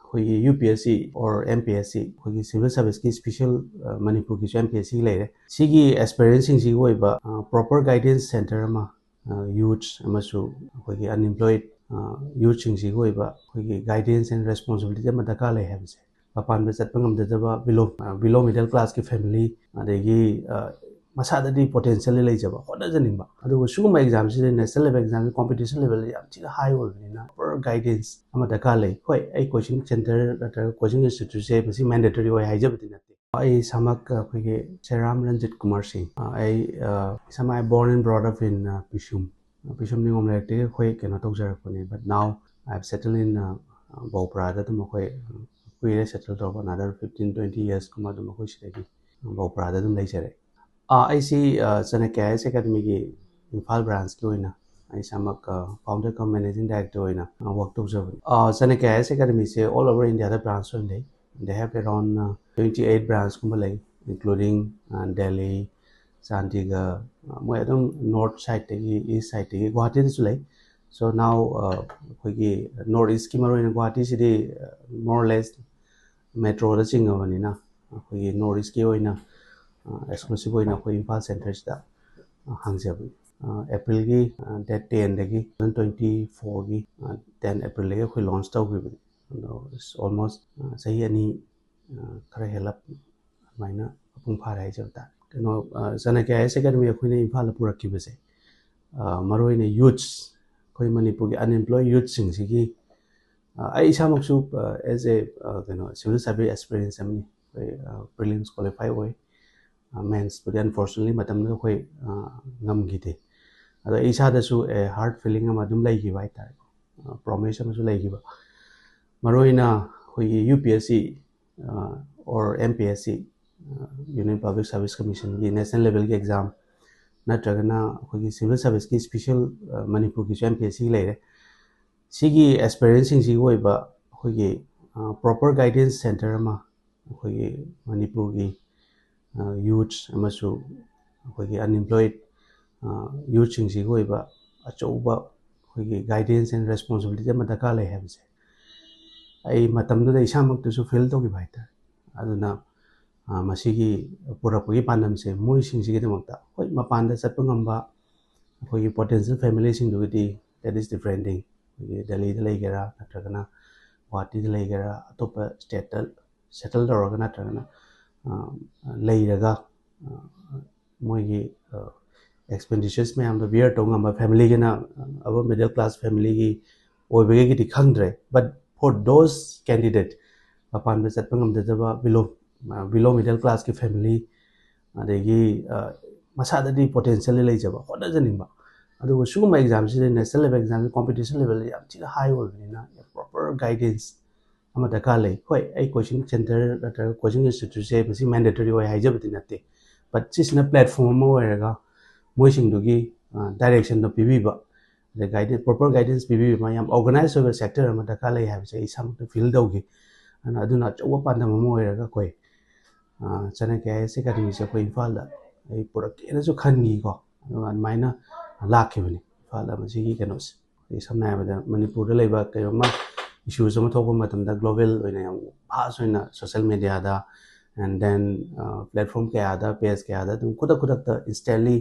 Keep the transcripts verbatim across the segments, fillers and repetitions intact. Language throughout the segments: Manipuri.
ꯑꯩꯈꯣꯏꯒꯤ U P S C or M P S C, ꯑꯩꯈꯣꯏꯒꯤ ꯁꯤꯚꯤꯜ ꯁꯔꯚꯤꯁꯀꯤ ꯁ꯭ꯄꯦꯁꯦꯜ, ꯑ, ꯃꯅꯤꯄꯨꯔꯒꯤꯁꯨ ꯑꯦꯝ ꯄꯤ ꯑꯦꯁ ꯁꯤ ꯂꯩꯔꯦ꯫ ꯁꯤꯒꯤ ꯑꯦꯁꯄꯤꯔꯦꯟꯁꯁꯤꯡꯁꯤꯒꯤ ꯑꯣꯏꯕ, ꯑ, ꯄ꯭ꯔꯣꯄꯔ ꯒꯥꯏꯗꯦꯟꯁ ꯁꯦꯟꯇꯔ ꯑꯃ, ꯑ, ꯌꯨꯠꯁ ꯑꯃꯁꯨꯡ ꯑꯩꯈꯣꯏꯒꯤ ꯑꯟꯑꯦꯝꯄ꯭ꯂꯣꯏꯗ, ꯑ, ꯌꯨꯠꯁꯤꯡꯁꯤꯒꯤ ꯑꯣꯏꯕ ꯑꯩꯈꯣꯏꯒꯤ ꯒꯥꯏꯗꯦꯟꯁ ꯑꯦꯟ ꯔꯦꯁꯄꯣꯟꯁꯤꯕꯤꯂꯤꯇꯤ ꯑꯃ ꯗꯔꯀꯥꯔ ꯂꯩ ꯍꯥꯏꯕꯁꯦ, ꯃꯄꯥꯟꯗ ꯆꯠꯄ ꯉꯝꯖꯗꯕ, ꯕꯤꯂꯣ, ꯑ, ꯕꯤꯂꯣ ꯃꯤꯗꯜ ꯀ꯭ꯂꯥꯁꯀꯤ ꯐꯦꯃꯤꯂꯤ, ꯑꯗꯒꯤ, ꯑ, ꯃꯁꯥꯗꯗꯤ ꯄꯣꯇꯦꯟꯁꯤꯌꯦꯜꯗꯤ ꯂꯩꯖꯕ, ꯍꯣꯠꯅꯖꯅꯤꯡꯕ, ꯑꯗꯨꯒ ꯁꯤꯒꯨꯝꯕ ꯑꯦꯛꯖꯥꯝꯁꯤꯗ, ꯅꯦꯁꯅꯦꯜ ꯂꯦꯚꯦꯜ ꯑꯦꯛꯖꯥꯝꯒꯤ ꯀꯣꯝꯄꯤꯇꯤꯁꯟ ꯂꯦꯚꯦꯜꯗ ꯌꯥꯝ ꯊꯤꯅ ꯍꯥꯏ ꯑꯣꯏꯕꯅꯤꯅ, ꯄ꯭ꯔꯣꯄꯔ ꯒꯥꯏꯗꯦꯟꯁ ꯑꯃ ꯗꯔꯀꯥꯔ ꯂꯩ꯫ ꯍꯣꯏ, ꯑꯩ ꯀꯣꯆꯤꯡ ꯁꯦꯟꯇꯔ ꯅꯠꯇ꯭ꯔꯒ ꯀꯣꯆꯤꯡ ꯏꯟꯁꯇꯤꯇ꯭ꯌꯨꯠꯁꯦ ꯃꯁꯤ ꯃꯦꯟꯗꯦꯇꯣꯔꯤ ꯑꯣꯏ ꯍꯥꯏꯖꯕꯗꯤ ꯅꯠꯇꯦ꯫ ꯑꯩ ꯏꯁꯥꯃꯛ ꯑꯩꯈꯣꯏꯒꯤ ꯁꯦꯔꯥꯝ ꯔꯟꯖꯤꯠ ꯀꯨꯃꯥꯔ ꯁꯤꯡ, ꯑ, ꯑꯩ, ꯑ, ꯏꯁꯥꯃꯛ, I born and brought up in, ꯑ, ꯄꯤꯁꯨꯝ꯫ ꯄꯤꯁꯨꯝ ꯅꯤꯉꯣꯝ ꯂꯩꯔꯛꯇꯒꯤ ꯑꯩꯈꯣꯏ ꯀꯩꯅꯣ ꯇꯧꯖꯔꯛꯄꯅꯦ, but now I have settled in, ꯑ, ꯕꯧꯄ꯭ꯔꯥꯗ ꯑꯗꯨꯝ ꯑꯩꯈꯣꯏ ꯀꯨꯏꯔꯦ ꯁꯦꯇꯜ ꯇꯧꯔꯛꯄ, another fifteen twenty years ꯀꯨꯝꯕ ꯑꯗꯨꯝ ꯑꯩꯈꯣꯏ ꯁꯤꯗꯒꯤ ꯕꯧꯄ꯭ꯔꯥꯗ ꯑꯗꯨꯝ ꯂꯩꯖꯔꯦ꯫ ꯑ, ꯑꯩꯁꯤ, ꯑ, ꯆꯥꯅꯀ꯭ꯌ ꯑꯥꯏ ꯑꯦꯁ ꯑꯦꯀꯥꯗꯃꯤꯒꯤ ꯏꯝꯐꯥꯜ ꯕ꯭ꯔꯥꯟꯁꯀꯤ ꯑꯣꯏꯅ ꯑꯩ ꯏꯁꯥꯃꯛ, ꯑ, ꯐꯥꯎꯟꯗꯔ ꯀꯝ ꯃꯦꯅꯦꯖꯤꯡ ꯗꯥꯏꯔꯦꯛꯇꯔ ꯑꯣꯏꯅ, ꯑ, ꯋꯥꯔꯛ ꯇꯧꯖꯕꯅꯤ꯫ ꯑ, ꯆꯥꯅꯀ꯭ꯌ ꯑꯥꯏ ꯑꯦꯁ ꯑꯦꯀꯥꯗꯃꯤꯁꯦ all over ꯏꯟꯗꯤꯌꯥꯗ ꯕ꯭ꯔꯥꯟꯁ ꯑꯣꯏꯅ ꯂꯩ꯫ They have around, uh, twenty eight branch ꯀꯨꯝꯕ ꯂꯩ, including, uh, Delhi, Chandigarh, uh, ꯃꯣꯏ ꯑꯗꯨꯝ ꯅꯣꯔꯠ ꯁꯥꯏꯠꯇꯒꯤ, ꯏꯁ ꯁꯥꯏꯠꯇꯒꯤ, ꯒꯨꯍꯥꯇꯤꯗꯁꯨ ꯂꯩ꯫ So now, uh, ꯑꯩꯈꯣꯏꯒꯤ ꯅꯣꯔꯠ ꯏꯁꯀꯤ ꯃꯔꯨꯑꯣꯏꯅ ꯒꯨꯍꯥꯇꯤꯁꯤꯗꯤ, uh, more or less ꯃꯦꯇ꯭ꯔꯣꯗ ꯆꯤꯡꯉꯕꯅꯤꯅ, ꯑꯩꯈꯣꯏꯒꯤ ꯅꯣꯔꯠ ꯏꯁꯀꯤ ꯑꯣꯏꯅ, uh, exclusive ꯑꯣꯏꯅ ꯑꯩꯈꯣꯏ ꯏꯝꯐꯥꯜ ꯁꯦꯟꯇꯔꯁꯤꯗ, uh, ꯍꯥꯡꯖꯕꯅꯤ꯫ Uh, ꯑꯦꯄ꯭ꯔꯤꯜꯒꯤ, uh, date ten ꯗꯒꯤ, two thousand twenty four ꯒꯤ, uh, ten ꯑꯦꯄ꯭ꯔꯤꯜꯗꯒꯤ ꯑꯩꯈꯣꯏ ꯂꯣꯟꯁ ꯇꯧꯈꯤꯕꯅꯤ꯫ ꯑꯗꯣ it's almost, uh, ꯆꯍꯤ ꯑꯅꯤ, uh, ꯈꯔ ꯍꯦꯜꯂꯞ ꯑꯗꯨꯃꯥꯏꯅ ꯃꯄꯨꯡ ꯐꯥꯔꯦ ꯍꯥꯏꯖꯕ ꯇꯥꯔꯦ꯫ ꯀꯩꯅꯣ, ꯑ, ꯆꯥꯅꯀ꯭ꯌ ꯑꯥꯏ ꯑꯦꯁ ꯑꯦꯀꯥꯗꯃꯤ ꯑꯩꯈꯣꯏꯅ ꯏꯝꯐꯥꯜꯗ ꯄꯨꯔꯛꯈꯤꯕꯁꯦ, ꯑ, ꯃꯔꯨꯑꯣꯏꯅ ꯌꯨꯠꯁ, ꯑꯩꯈꯣꯏ ꯃꯅꯤꯄꯨꯔꯒꯤ ꯑꯟꯑꯦꯝꯄ꯭ꯂꯣꯏ ꯌꯨꯠꯁꯤꯡꯁꯤꯒꯤ, ꯑ, ꯑꯩ ꯏꯁꯥꯃꯛꯁꯨ, ꯑ, as a, ꯑ, ꯀꯩꯅꯣ, ꯁꯤꯚꯤꯜ ꯁꯔꯚꯤꯁ ꯑꯦꯁꯄꯤꯔꯦꯟꯁ ꯑꯃꯅꯤ꯫ ꯑꯩꯈꯣꯏ, ꯑ, ꯄ꯭ꯔꯤꯂꯤꯝꯁ ꯀ꯭ꯋꯥꯂꯤꯐꯥꯏ ꯑꯣꯏ, ꯑ, ꯃꯦꯟꯁꯄꯨꯗꯤ unfortunately ꯃꯇꯝꯗꯨꯗ ꯑꯩꯈꯣꯏ, ꯑ, ꯉꯝꯈꯤꯗꯦ꯫ ꯑꯗꯣ ꯑꯩ ꯏꯁꯥꯗꯁꯨ, ꯑꯦ, ꯍꯥꯔꯠ ꯐꯤꯂꯤꯡ ꯑꯃ ꯑꯗꯨꯝ ꯂꯩꯈꯤꯕ ꯍꯥꯏꯇꯥꯔꯦꯀꯣ꯫ ꯑ, ꯄ꯭ꯔꯣꯃꯤꯁ ꯑꯃꯁꯨ ꯂꯩꯈꯤꯕ꯫ ꯃꯔꯨꯑꯣꯏꯅ ꯑꯩꯈꯣꯏꯒꯤ ꯌꯨ ꯄꯤ ꯑꯦꯁ ꯁꯤ, ꯑ, or M P S C, ꯑ, Union Public Service Commission ꯒꯤ ꯅꯦꯁꯅꯦꯜ ꯂꯦꯚꯦꯜꯒꯤ ꯑꯦꯛꯖꯥꯝ ꯅꯠꯇ꯭ꯔꯒꯅ ꯑꯩꯈꯣꯏꯒꯤ ꯁꯤꯚꯤꯜ ꯁꯔꯚꯤꯁꯀꯤ ꯁ꯭ꯄꯦꯁꯦꯜ, ꯑ, ꯃꯅꯤꯄꯨꯔꯒꯤꯁꯨ ꯑꯦꯝ ꯄꯤ ꯑꯦꯁ ꯁꯤ ꯂꯩꯔꯦ꯫ ꯁꯤꯒꯤ ꯑꯦꯁꯄꯤꯔꯦꯟꯁꯁꯤꯡꯁꯤꯒꯤ ꯑꯣꯏꯕ ꯑꯩꯈꯣꯏꯒꯤ, ꯑ, ꯄ꯭ꯔꯣꯄꯔ ꯒꯥꯏꯗꯦꯟꯁ ꯁꯦꯟꯇꯔ ꯑꯃ ꯑꯩꯈꯣꯏꯒꯤ ꯃꯅꯤꯄꯨꯔꯒꯤ, ꯑ, ꯌꯨꯠꯁ ꯑꯃꯁꯨꯡ ꯑꯩꯈꯣꯏꯒꯤ ꯑꯟꯑꯦꯝꯄ꯭ꯂꯣꯏꯗ, ꯑ, ꯌꯨꯠꯁꯤꯡꯁꯤꯒꯤ ꯑꯣꯏꯕ ꯑꯆꯧꯕ ꯑꯩꯈꯣꯏꯒꯤ ꯒꯥꯏꯗꯦꯟꯁ ꯑꯦꯟ ꯔꯦꯁꯄꯣꯟꯁꯤꯕꯤꯂꯤꯇꯤ ꯑꯃ ꯗꯔꯀꯥꯔ ꯂꯩ ꯍꯥꯏꯕꯁꯦ꯫ ꯑꯩ ꯃꯇꯝꯗꯨꯗ ꯏꯁꯥꯃꯛꯇꯁꯨ ꯐꯤꯜ ꯇꯧꯈꯤꯕ ꯍꯥꯏꯇꯥꯔꯦ꯫ ꯑꯗꯨꯅ ꯃꯁꯤꯒꯤ ꯄꯨꯔꯛꯄꯒꯤ ꯄꯥꯟꯗꯝꯁꯦ ꯃꯣꯏꯁꯤꯡꯁꯤꯒꯤꯗꯃꯛꯇ, ꯍꯣꯏ, ꯃꯄꯥꯟꯗ ꯆꯠꯄ ꯉꯝꯕ ꯑꯩꯈꯣꯏꯒꯤ potential ꯐꯦꯃꯤꯂꯤꯁꯤꯡꯗꯨꯒꯤꯗꯤ that is different thing꯫ ꯑꯩꯈꯣꯏꯒꯤ ꯗꯦꯜꯂꯤꯗ ꯂꯩꯒꯦꯔꯥ, ꯅꯠꯇ꯭ꯔꯒꯅ ꯒꯨꯍꯥꯇꯤꯗ ꯂꯩꯒꯦꯔꯥ, ꯑꯇꯣꯞꯄ ꯁ꯭ꯇꯦꯠꯇ ꯁꯦꯇꯜ ꯇꯧꯔꯒ, ꯅꯠꯇ꯭ꯔꯒꯅ ꯂꯩꯔꯒ ꯃꯣꯏꯒꯤ ꯑꯦꯛꯁꯄꯦꯟꯗꯤꯆꯔꯁ ꯃꯌꯥꯝꯗꯣ ꯕꯤꯌꯔ ꯇꯧ ꯉꯝꯕ ꯐꯦꯃꯤꯂꯤꯒꯤꯅ, ꯑꯕꯞ ꯃꯤꯗꯜ ꯀ꯭ꯂꯥꯁ ꯐꯦꯃꯤꯂꯤꯒꯤ ꯑꯣꯏꯕꯒꯤꯗꯤ ꯈꯪꯗ꯭ꯔꯦ꯫ But for those candidate, ꯃꯄꯥꯟꯗ ꯆꯠꯄ ꯉꯝꯖꯗꯕ, ꯕꯤꯂꯣ ꯕꯤꯂꯣ ꯃꯤꯗꯜ ꯀ꯭ꯂꯥꯁꯀꯤ ꯐꯦꯃꯤꯂꯤ, ꯑꯗꯒꯤ ꯃꯁꯥꯗꯗꯤ ꯄꯣꯇꯦꯟꯁꯤꯌꯦꯜꯗꯤ ꯂꯩꯖꯕ, ꯍꯣꯠꯅꯖꯅꯤꯡꯕ, ꯑꯗꯨꯒ ꯁꯤꯒꯨꯝꯕ ꯑꯦꯛꯖꯥꯝꯁꯤꯗ ꯅꯦꯁꯅꯦꯜ ꯂꯦꯕꯦꯜ ꯑꯦꯛꯖꯥꯝꯒꯤ ꯀꯣꯝꯄꯤꯇꯤꯁꯟ ꯂꯦꯕꯦꯜ ꯌꯥꯝ ꯊꯤꯅ ꯍꯥꯏ ꯑꯣꯏꯕꯅꯤꯅ, ꯄ꯭ꯔꯣꯄꯔ ꯒꯥꯏꯗꯦꯟꯁ ꯑꯃ ꯗꯔꯀꯥꯔ ꯂꯩ꯫ ꯍꯣꯏ, ꯑꯩ ꯀꯣꯆꯤꯡ ꯁꯦꯟꯇꯔ ꯅꯠꯇ꯭ꯔꯒ ꯀꯣꯆꯤꯡ ꯏꯟꯁꯇꯤꯇ꯭ꯌꯨꯠꯁꯦ ꯃꯁꯤ ꯃꯦꯟꯗꯦꯇꯣꯔꯤ ꯑꯣꯏ ꯍꯥꯏꯖꯕꯗꯤ ꯅꯠꯇꯦ, ꯕꯠ ꯁꯤꯁꯤꯅ ꯄ꯭ꯂꯦꯠꯐꯣꯝ ꯑꯃ ꯑꯣꯏꯔꯒ ꯃꯣꯏꯁꯤꯡꯗꯨꯒꯤ ꯗꯥꯏꯔꯦꯛꯁꯟꯗꯣ ꯄꯤꯕꯤꯕ, ꯑꯗꯩ ꯒꯥꯏꯗꯦꯟꯁ, ꯄ꯭ꯔꯣꯄꯔ ꯒꯥꯏꯗꯦꯟꯁ ꯄꯤꯕꯤꯕ ꯑꯃ ꯌꯥꯝ ꯑꯣꯔꯒꯅꯥꯏꯖ ꯑꯣꯏꯕ ꯁꯦꯛꯇꯔ ꯑꯃ ꯗꯔꯀꯥꯔ ꯂꯩ ꯍꯥꯏꯕꯁꯦ ꯑꯩ ꯏꯁꯥꯃꯛꯇ ꯐꯤꯜ ꯇꯧꯈꯤ꯫ ꯑꯗꯨꯅ, ꯑꯗꯨꯅ ꯑꯆꯧꯕ ꯄꯥꯟꯗꯝ ꯑꯃ ꯑꯣꯏꯔꯒ ꯑꯩꯈꯣꯏ ꯆꯅꯀ꯭ꯌ ꯑꯥꯏ ꯑꯦꯁ ꯑꯦꯀꯥꯗꯃꯤꯁꯦ ꯑꯩꯈꯣꯏ ꯏꯝꯐꯥꯜꯗ ꯑꯩ ꯄꯨꯔꯛꯀꯦꯅꯁꯨ ꯈꯟꯈꯤꯀꯣ꯫ ꯑꯗꯨꯒ ꯑꯗꯨꯃꯥꯏꯅ ꯂꯥꯛꯈꯤꯕꯅꯤ ꯏꯝꯐꯥꯜꯗ ꯃꯁꯤꯒꯤ ꯀꯩꯅꯣꯁꯦ꯫ ꯑꯩꯈꯣꯏ ꯁꯝꯅ ꯍꯥꯏꯔꯕꯗ ꯃꯅꯤꯄꯨꯔꯗ ꯂꯩꯕ ꯀꯩꯅꯣꯝꯃ ꯏꯁꯨꯁ ꯑꯃ ꯊꯣꯛꯄ ꯃꯇꯝꯗ ꯒ꯭ꯂꯣꯕꯦꯜ ꯑꯣꯏꯅ ꯌꯥꯝ ꯐꯥꯁ ꯑꯣꯏꯅ ꯁꯣꯁꯦꯜ ꯃꯦꯗꯤꯌꯥꯗ, and then ꯄ꯭ꯂꯦꯠꯐꯣꯝ ꯀꯌꯥꯗ, ꯄꯦꯖ ꯀꯌꯥꯗ ꯑꯗꯨꯝ ꯈꯨꯗꯛ ꯈꯨꯗꯛꯇ ꯏꯟꯁꯇꯦꯟꯂꯤ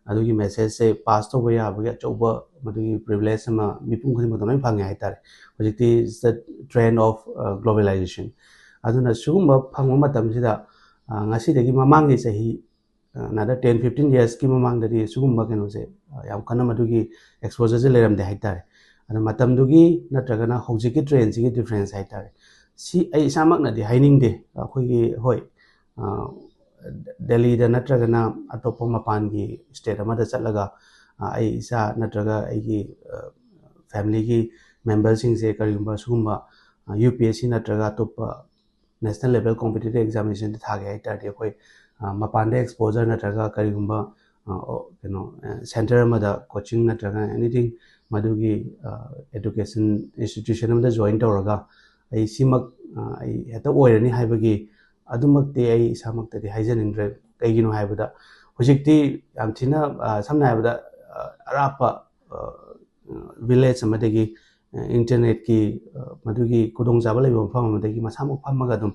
ꯑꯗꯨꯒꯤ ꯃꯦꯁꯦꯖꯁꯦ ꯄꯥꯁ ꯇꯧꯕ ꯌꯥꯕꯒꯤ ꯑꯆꯧꯕ ꯃꯗꯨꯒꯤ ꯄ꯭ꯔꯤꯚꯤꯂꯦꯖ ꯑꯃ ꯃꯤꯄꯨꯝ ꯈꯨꯗꯤꯡꯃꯛꯇ ꯂꯣꯏ ꯐꯪꯉꯦ ꯍꯥꯏꯇꯥꯔꯦ꯫ ꯍꯧꯖꯤꯛꯇꯤ it's the trend of globalization꯫ ꯑꯗꯨꯅ ꯁꯤꯒꯨꯝꯕ ꯐꯪꯕ ꯃꯇꯝꯁꯤꯗ, ꯉꯁꯤꯗꯒꯤ ꯃꯃꯥꯡꯒꯤ ꯆꯍꯤ, another ten fifteen yearsꯀꯤ ꯃꯃꯥꯡꯗꯗꯤ ꯁꯤꯒꯨꯝꯕ ꯀꯩꯅꯣꯁꯦ ꯌꯥꯝ ꯀꯟꯅ ꯃꯗꯨꯒꯤ ꯑꯦꯛꯁꯄꯣꯖꯔꯁꯦ ꯂꯩꯔꯝꯗꯦ ꯍꯥꯏꯇꯥꯔꯦ꯫ ꯑꯗꯣ ꯃꯇꯝꯗꯨꯒꯤ ꯅꯠꯇ꯭ꯔꯒꯅ ꯍꯧꯖꯤꯛꯀꯤ ꯇ꯭ꯔꯦꯟꯁꯤꯒꯤ ꯗꯤꯐ꯭ꯔꯦꯟꯁ ꯍꯥꯏꯇꯥꯔꯦ꯫ ꯁꯤ ꯑꯩ ꯏꯁꯥꯃꯛꯅꯗꯤ ꯍꯥꯏꯅꯤꯡꯗꯦ꯫ ꯑꯩꯈꯣꯏꯒꯤ, ꯍꯣꯏ, ꯗꯦꯜꯂꯤꯗ ꯅꯠꯇ꯭ꯔꯒꯅ ꯑꯇꯣꯞꯄ ꯃꯄꯥꯟꯒꯤ ꯁ꯭ꯇꯦꯠ ꯑꯃꯗ ꯆꯠꯂꯒ, ꯑꯩ ꯏꯆꯥ ꯅꯠꯇ꯭ꯔꯒ ꯑꯩꯒꯤ ꯐꯦꯃꯤꯂꯤꯒꯤ ꯃꯦꯝꯕꯔꯁꯤꯡꯁꯦ ꯀꯔꯤꯒꯨꯝꯕ ꯁꯤꯒꯨꯝꯕ ꯌꯨ ꯄꯤ ꯑꯦꯁ ꯁꯤ ꯅꯠꯇ꯭ꯔꯒ ꯑꯇꯣꯞꯄ ꯅꯦꯁꯅꯦꯜ ꯂꯦꯕꯦꯜ ꯀꯣꯝꯄꯤꯇꯤꯇꯤꯚ ꯑꯦꯛꯖꯥꯃꯤꯅꯦꯁꯟꯗ ꯊꯥꯒꯦ ꯍꯥꯏ ꯇꯥꯔꯗꯤ, ꯑꯩꯈꯣꯏ ꯃꯄꯥꯟꯗ ꯑꯦꯛꯁꯄꯣꯖꯔ ꯅꯠꯇ꯭ꯔꯒ ꯀꯔꯤꯒꯨꯝꯕ ꯀꯩꯅꯣ ꯁꯦꯟꯇꯔ ꯑꯃꯗ ꯀꯣꯆꯤꯡ ꯅꯠꯇ꯭ꯔꯒ ꯑꯦꯅꯤꯊꯤꯡ ꯃꯗꯨꯒꯤ ꯑꯦꯗꯨꯀꯦꯁꯟ ꯏꯟꯁꯇꯤꯇ꯭ꯌꯨꯁꯟ ꯑꯃꯗ ꯖꯣꯏꯟ ꯇꯧꯔꯒ ꯑꯩ ꯁꯤꯃꯛ, ꯑꯩ ꯍꯦꯛꯇ ꯑꯣꯏꯔꯅꯤ ꯍꯥꯏꯕꯒꯤ ꯑꯗꯨꯃꯛꯇꯤ ꯑꯩ ꯏꯁꯥꯃꯛꯇꯗꯤ ꯍꯥꯏꯖꯅꯤꯡꯗ꯭ꯔꯦ꯫ ꯀꯩꯒꯤꯅꯣ ꯍꯥꯏꯕꯗ ꯍꯧꯖꯤꯛꯇꯤ ꯌꯥꯝ ꯊꯤꯅ, ꯁꯝꯅ ꯍꯥꯏꯔꯕꯗ, ꯑꯔꯥꯞꯄ ꯚꯤꯂꯦꯖ ꯑꯃꯗꯒꯤ ꯏꯟꯇꯔꯅꯦꯠꯀꯤ ꯃꯗꯨꯒꯤ ꯈꯨꯗꯣꯡꯆꯥꯕ ꯂꯩꯕ ꯃꯐꯝ ꯑꯃꯗꯒꯤ ꯃꯁꯥꯃꯛ ꯐꯝꯃꯒ ꯑꯗꯨꯝ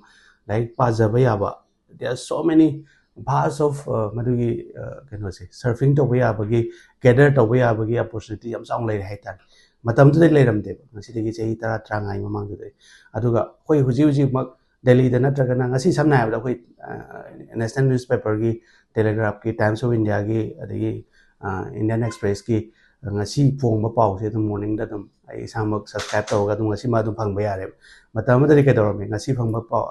ꯂꯥꯏꯔꯤꯛ ꯄꯥꯖꯕ ꯌꯥꯕ, there are so many vast of ꯃꯗꯨꯒꯤ ꯀꯩꯅꯣꯁꯦ, ꯁꯔꯐꯤꯡ ꯇꯧꯕ ꯌꯥꯕꯒꯤ, ꯒꯦꯗꯔ ꯇꯧꯕ ꯌꯥꯕꯒꯤ ꯑꯣꯄꯣꯔꯆꯨꯅꯤꯇꯤ ꯌꯥꯝ ꯆꯥꯎꯅ ꯂꯩꯔꯦ ꯍꯥꯏꯇꯥꯔꯦ꯫ ꯃꯇꯝꯗꯨꯗ ꯂꯩꯔꯝꯗꯦꯕ, ꯉꯁꯤꯗꯒꯤ ꯆꯍꯤ ꯇꯔꯥ ꯇꯔꯥꯃꯉꯥꯒꯤ ꯃꯃꯥꯡꯗꯨꯗ꯫ ꯑꯗꯨꯒ ꯑꯩꯈꯣꯏ ꯍꯧꯖꯤꯛ ꯍꯧꯖꯤꯛꯃꯛ ꯗꯦꯜꯂꯤꯗ ꯅꯠꯇ꯭ꯔꯒꯅ ꯉꯁꯤ ꯁꯝꯅ ꯍꯥꯏꯔꯕꯗ ꯑꯩꯈꯣꯏ ꯅꯦꯁꯅꯦꯜ ꯅ꯭ꯌꯨꯁꯄꯦꯄꯔꯒꯤ, ꯇꯦꯂꯤꯒ꯭ꯔꯥꯐꯀꯤ, ꯇꯥꯏꯝꯁ ꯑꯣꯐ ꯏꯟꯗꯤꯌꯥꯒꯤ, ꯑꯗꯒꯤ ꯏꯟꯗꯤꯌꯟ ꯑꯦꯛꯁꯄ꯭ꯔꯦꯁꯀꯤ ꯉꯁꯤ ꯐꯣꯡꯕ ꯄꯥꯎꯁꯦ ꯑꯗꯨꯝ ꯃꯣꯔꯅꯤꯡꯗ ꯑꯗꯨꯝ ꯑꯩ ꯏꯁꯥꯃꯛ ꯁꯕꯁꯀ꯭ꯔꯥꯏꯕ ꯇꯧꯔꯒ ꯑꯗꯨꯝ ꯉꯁꯤ ꯃꯥ ꯑꯗꯨꯝ ꯐꯪꯕ ꯌꯥꯔꯦꯕ꯫ ꯃꯇꯝ ꯑꯃꯗꯗꯤ ꯀꯩꯗꯧꯔꯝꯃꯤ, ꯉꯁꯤ ꯐꯪꯕ ꯄꯥꯎ,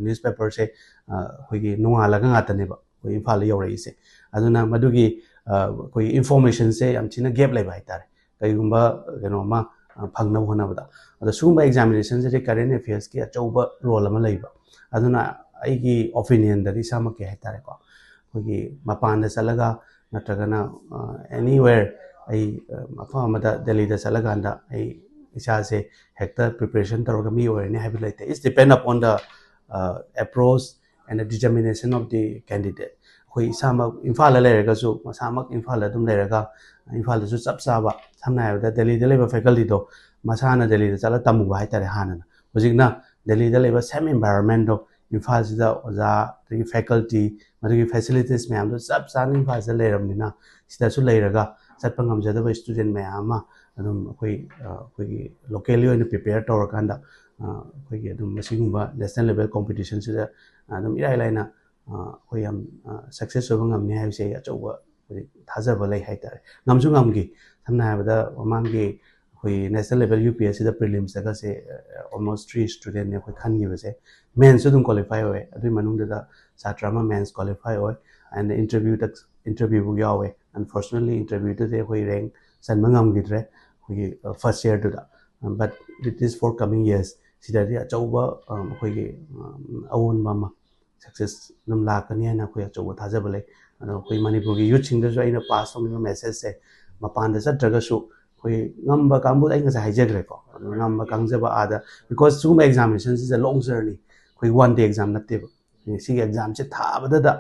ꯅ꯭ꯌꯨꯁꯄꯦꯄꯔꯁꯦ ꯑꯩꯈꯣꯏꯒꯤ ꯅꯣꯡꯉꯥꯜꯂꯒ ꯉꯥꯛꯇꯅꯦꯕ ꯑꯩꯈꯣꯏ ꯏꯝꯐꯥꯜꯗ ꯌꯧꯔꯛꯏꯁꯦ꯫ ꯑꯗꯨꯅ ꯃꯗꯨꯒꯤ ꯑꯩꯈꯣꯏꯒꯤ ꯏꯟꯐꯣꯔꯃꯦꯁꯟꯁꯦ ꯌꯥꯝ ꯊꯤꯅ ꯒꯦꯞ ꯂꯩꯕ ꯍꯥꯏꯇꯥꯔꯦ, ꯀꯔꯤꯒꯨꯝꯕ ꯀꯩꯅꯣ ꯑꯃ ꯐꯪꯅꯕ ꯍꯣꯠꯅꯕꯗ꯫ ꯑꯗꯣ ꯁꯤꯒꯨꯝꯕ ꯑꯦꯛꯖꯥꯃꯤꯅꯦꯁꯟꯁꯤꯗꯤ ꯀꯔꯦꯟ ꯑꯦꯐꯤꯌꯔꯁꯀꯤ ꯑꯆꯧꯕ ꯔꯣꯜ ꯑꯃ ꯂꯩꯕ꯫ ꯑꯗꯨꯅ ꯑꯩꯒꯤ ꯑꯣꯄꯤꯅꯤꯌꯟꯗꯗꯤ, ꯏꯁꯥꯃꯛꯀꯤ ꯍꯥꯏꯇꯥꯔꯦꯀꯣ, ꯑꯩꯈꯣꯏꯒꯤ ꯃꯄꯥꯟꯗ ꯆꯠꯂꯒ ꯅꯠꯇ꯭ꯔꯒꯅ ꯑꯦꯅꯤꯋꯦꯔ, ꯑꯩ ꯃꯐꯝ ꯑꯃꯗ ꯗꯦꯜꯂꯤꯗ ꯆꯠꯂꯀꯥꯟꯗ ꯑꯩ ꯏꯁꯥꯁꯦ ꯍꯦꯛꯇ ꯄ꯭ꯔꯤꯄꯦꯔꯦꯁꯟ ꯇꯧꯔꯒ ꯃꯤ ꯑꯣꯏꯔꯅꯤ ꯍꯥꯏꯕ ꯂꯩꯇꯦ꯫ It's depend upon the approach and the determination of the candidate. ꯑꯩꯈꯣꯏ ꯏꯁꯥꯃꯛ ꯏꯝꯐꯥꯜꯗ ꯂꯩꯔꯒꯁꯨ, ꯃꯁꯥꯃꯛ ꯏꯝꯐꯥꯜꯗ ꯑꯗꯨꯝ ꯂꯩꯔꯒ, ꯏꯝꯐꯥꯜꯗꯁꯨ ꯆꯞ ꯆꯥꯕ, ꯁꯝꯅ ꯍꯥꯏꯔꯕꯗ ꯗꯦꯜꯂꯤꯗ ꯂꯩꯕ ꯐꯦꯀꯜꯇꯤꯗꯣ ꯃꯁꯥꯅ ꯗꯦꯜꯂꯤꯗ ꯆꯠꯂ ꯇꯝꯃꯨꯕ ꯍꯥꯏꯇꯥꯔꯦ ꯍꯥꯟꯅꯅ꯫ ꯍꯧꯖꯤꯛꯅ ꯗꯦꯜꯂꯤꯗ ꯂꯩꯕ ꯁꯦꯝ ꯏꯟꯚꯥꯏꯔꯣꯟꯃꯦꯟꯗꯣ ꯏꯝꯐꯥꯜꯁꯤꯗ ꯑꯣꯖꯥ, ꯑꯗꯒꯤ ꯐꯦꯀꯜꯇꯤ, ꯃꯗꯨꯒꯤ ꯐꯦꯁꯤꯂꯤꯇꯤꯁ ꯃꯌꯥꯝꯗꯣ ꯆꯞ ꯆꯥꯅ ꯏꯝꯐꯥꯜꯁꯤꯗ ꯂꯩꯔꯕꯅꯤꯅ, ꯁꯤꯗꯁꯨ ꯂꯩꯔꯒ ꯆꯠꯄ ꯉꯝꯖꯗꯕ ꯏꯁꯇꯨꯗꯦꯟ ꯃꯌꯥꯝ ꯑꯃ ꯑꯗꯨꯝ ꯑꯩꯈꯣꯏ, ꯑꯩꯈꯣꯏꯒꯤ ꯂꯣꯀꯦꯜꯂꯤ ꯑꯣꯏꯅ ꯄ꯭ꯔꯤꯄꯦꯌꯔ ꯇꯧꯔꯀꯥꯟꯗ, ꯑꯩꯈꯣꯏꯒꯤ ꯑꯗꯨꯝ ꯃꯁꯤꯒꯨꯝꯕ ꯅꯦꯁꯅꯦꯜ ꯂꯦꯚꯦꯜ ꯀꯣꯝꯄꯤꯇꯤꯁꯟꯁꯤꯗ ꯑꯗꯨꯝ ꯏꯔꯥꯏ ꯂꯥꯏꯅ ꯑꯩꯈꯣꯏ ꯌꯥꯝ ꯁꯛꯁꯦꯁ ꯑꯣꯏꯕ ꯉꯝꯅꯤ ꯍꯥꯏꯕꯁꯦ ꯑꯩ ꯑꯆꯧꯕ ꯍꯧꯖꯤꯛ ꯊꯥꯖꯕ ꯂꯩ ꯍꯥꯏꯇꯥꯔꯦ꯫ ꯉꯝꯁꯨ ꯉꯝꯈꯤ꯫ ꯁꯝꯅ ꯍꯥꯏꯔꯕꯗ, ꯃꯃꯥꯡꯒꯤ ꯑꯩꯈꯣꯏ national level U P S ꯁꯤꯗ ꯄ꯭ꯔꯤꯂꯤꯝꯁꯇꯒꯁꯦ almost three ꯏꯁꯇꯨꯗꯦꯟꯅꯦ ꯑꯩꯈꯣꯏ ꯈꯟꯈꯤꯕꯁꯦ꯫ ꯃꯦꯟꯁꯁꯨ ꯑꯗꯨꯝ ꯀ꯭ꯋꯥꯂꯤꯐꯥꯏ ꯑꯣꯏ꯫ ꯑꯗꯨꯒꯤ ꯃꯅꯨꯡꯗꯨꯗ ꯁꯥꯇ꯭ꯔ ꯑꯃ ꯃꯦꯟꯁ ꯀ꯭ꯋꯥꯂꯤꯐꯥꯏ ꯑꯣꯏ꯫ ꯑꯦꯟ ꯏꯟꯇꯔꯚ꯭ꯌꯨꯗ, ꯏꯟꯇꯔꯚ꯭ꯌꯨꯕꯨ ꯌꯥꯎꯋꯦ꯫ ꯑꯟꯐꯣꯔꯆꯨꯅꯦꯠꯂꯤ ꯏꯟꯇꯔꯚ꯭ꯌꯨꯗꯨꯗꯤ ꯑꯩꯈꯣꯏ ꯔꯦꯡ ꯆꯟꯕ ꯉꯝꯈꯤꯗ꯭ꯔꯦ ꯑꯩꯈꯣꯏꯒꯤ first ꯌꯔꯗꯨꯗ꯫ But it is for coming years, ꯁꯤꯗꯗꯤ ꯑꯆꯧꯕ ꯑꯩꯈꯣꯏꯒꯤ ꯑꯑꯣꯟꯕ ꯑꯃ, ꯁꯛꯁꯦꯁ ꯑꯗꯨꯝ ꯂꯥꯛꯀꯅꯤ ꯍꯥꯏꯅ ꯑꯩꯈꯣꯏ ꯑꯆꯧꯕ ꯊꯥꯖꯕ ꯂꯩ꯫ ꯑꯗꯣ ꯑꯩꯈꯣꯏ ꯃꯅꯤꯄꯨꯔꯒꯤ ꯌꯨꯠꯁꯤꯡꯗꯁꯨ ꯑꯩꯅ ꯄꯥꯁ ꯇꯧꯅꯤꯡꯕ ꯃꯦꯁꯦꯖꯁꯦ, ꯃꯄꯥꯟꯗ ꯆꯠꯇ꯭ꯔꯒꯁꯨ ꯑꯩꯈꯣꯏ ꯉꯝꯕ ꯀꯥꯡꯕꯨ, ꯑꯩ ꯉꯁꯥꯏ ꯍꯥꯏꯖꯈ꯭ꯔꯦꯀꯣ, ꯑꯗꯨ ꯉꯝꯕ ꯀꯥꯡꯖꯕ ꯑꯥꯗ, because ꯁꯤꯒꯨꯝꯕ ꯑꯦꯛꯖꯥꯃꯤꯅꯦꯁꯟꯁꯤꯗ ꯂꯣꯡ ꯖꯔꯅꯤ, ꯑꯩꯈꯣꯏ ꯋꯥꯟ ꯗꯦ ꯑꯦꯛꯖꯥꯝ ꯅꯠꯇꯦꯕ꯫ ꯁꯤꯒꯤ ꯑꯦꯛꯖꯥꯝꯁꯦ ꯊꯥꯕꯗꯗ,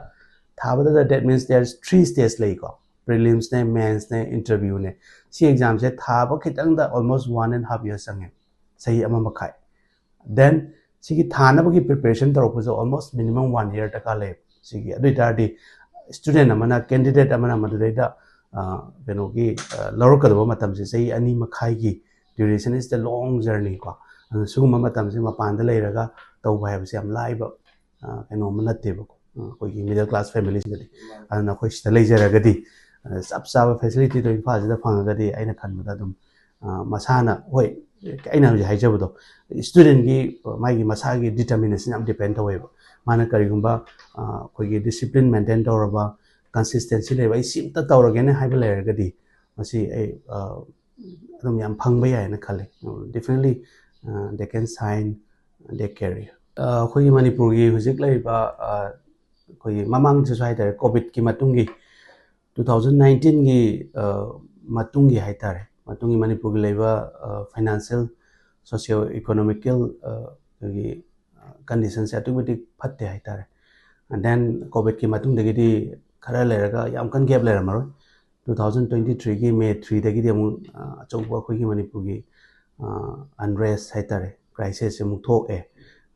ꯊꯥꯕꯗꯗ, that means there is three stage ꯂꯩꯀꯣ꯫ ꯄ꯭ꯔꯤꯂꯤꯝꯁꯅꯦ, ꯃꯦꯟꯁꯅꯦ, ꯏꯟꯇꯔꯚ꯭ꯌꯨꯅꯦ꯫ ꯁꯤ ꯑꯦꯛꯖꯥꯝꯁꯦ ꯊꯥꯕ ꯈꯤꯇꯪꯗ almost one and half year ꯆꯪꯉꯦ, ꯆꯍꯤ ꯑꯃ ꯃꯈꯥꯏ꯫ Then ꯁꯤꯒꯤ ꯊꯥꯅꯕꯒꯤ preparation ꯇꯧꯔꯛꯄꯁꯨ almost minimum one year ꯗꯔꯀꯥꯔ ꯂꯩ꯫ ꯁꯤꯒꯤ ꯑꯗꯨ ꯑꯣꯏꯇꯥꯔꯗꯤ student ꯑꯃꯅ, candidate ꯑꯃꯅ ꯃꯗꯨꯗꯩꯗ ꯑ, ꯀꯩꯅꯣꯒꯤ ꯑ, ꯂꯧꯔꯛꯀꯗꯕ ꯃꯇꯝꯁꯦ ꯆꯍꯤ ꯑꯅꯤ ꯃꯈꯥꯏꯒꯤ duration is the long journey ꯀꯣ꯫ ꯑꯗꯨꯅ ꯁꯤꯒꯨꯝꯕ ꯃꯇꯝꯁꯦ ꯃꯄꯥꯟꯗ ꯂꯩꯔꯒ ꯇꯧꯕ ꯍꯥꯏꯕꯁꯦ ꯌꯥꯝ ꯂꯥꯏꯕ ꯑ, ꯀꯩꯅꯣ ꯑꯃ ꯅꯠꯇꯦꯕꯀꯣ, ꯑ, ꯑꯩꯈꯣꯏꯒꯤ middle class family ꯁꯤꯡꯗꯗꯤ꯫ ꯑꯗꯨꯅ ꯑꯩꯈꯣꯏ ꯁꯤꯗ ꯂꯩꯖꯔꯒꯗꯤ ꯑ, ꯆꯞ ꯆꯥꯕ facility ꯗꯣ ꯏꯝꯐꯥꯜꯁꯤꯗ ꯐꯪꯉꯒꯗꯤ ꯑꯩꯅ ꯈꯟꯕꯗ ꯑꯗꯨꯝ ꯑ, ꯃꯁꯥꯅ, ꯍꯣꯏ, ꯑꯩꯅ ꯍꯧꯖꯤꯛ ꯍꯥꯏꯖꯕꯗꯣ, student ꯀꯤ ꯃꯥꯒꯤ ꯃꯁꯥꯒꯤ determination ꯌꯥꯝ depend ꯇꯧꯋꯦꯕ꯫ ꯃꯥꯅ ꯀꯔꯤꯒꯨꯝꯕ ꯑ, ꯑꯩꯈꯣꯏꯒꯤ discipline maintain ꯇꯧꯔꯕ, consistency ꯂꯩꯕ, "ꯑꯩ ꯁꯤ ꯑꯝꯇ ꯇꯧꯔꯒꯦꯅꯦ" ꯍꯥꯏꯕ ꯂꯩꯔꯒꯗꯤ ꯃꯁꯤ ꯑꯩ ꯑ, ꯑꯗꯨꯝ ꯌꯥꯝ ꯐꯪꯕ ꯌꯥꯏꯅ ꯈꯜꯂꯤ꯫ Definitely, ꯑ, they can shine their career꯫ ꯑ, ꯑꯩꯈꯣꯏꯒꯤ ꯃꯅꯤꯄꯨꯔꯒꯤ ꯍꯧꯖꯤꯛ ꯂꯩꯔꯤꯕ, ꯑ, ꯑꯩꯈꯣꯏꯒꯤ ꯃꯃꯥꯡꯗꯁꯨ ꯍꯥꯏꯇꯥꯔꯦ, ꯀꯣꯚꯤꯗꯀꯤ ꯃꯇꯨꯡꯒꯤ, two thousand nineteen ꯒꯤ, ꯑ, ꯃꯇꯨꯡꯒꯤ ꯍꯥꯏꯇꯥꯔꯦ, ꯃꯇꯨꯡꯒꯤ ꯃꯅꯤꯄꯨꯔꯒꯤ ꯂꯩꯕ, ꯑ, financial, socio economical, ꯑ, ꯑꯩꯈꯣꯏꯒꯤ, ꯑ, condition ꯁꯦ ꯑꯗꯨꯛꯀꯤ ꯃꯇꯤꯛ ꯐꯠꯇꯦ ꯍꯥꯏꯇꯥꯔꯦ꯫ And then ꯀꯣꯚꯤꯗꯀꯤ ꯃꯇꯨꯡꯗꯒꯤꯗꯤ ꯈꯔ ꯂꯩꯔꯒ ꯌꯥꯝ ꯀꯟꯅ gap ꯂꯩꯔꯝꯃꯔꯣꯏ꯫ Two thousand twenty three ꯒꯤ May three ꯗꯒꯤꯗꯤ ꯑꯃꯨꯛ, ꯑ, ꯑꯆꯧꯕ ꯑꯩꯈꯣꯏꯒꯤ ꯃꯅꯤꯄꯨꯔꯒꯤ, ꯑ, unrest ꯍꯥꯏꯇꯥꯔꯦ, crisis ꯁꯦ ꯑꯃꯨꯛ ꯊꯣꯛꯑꯦ꯫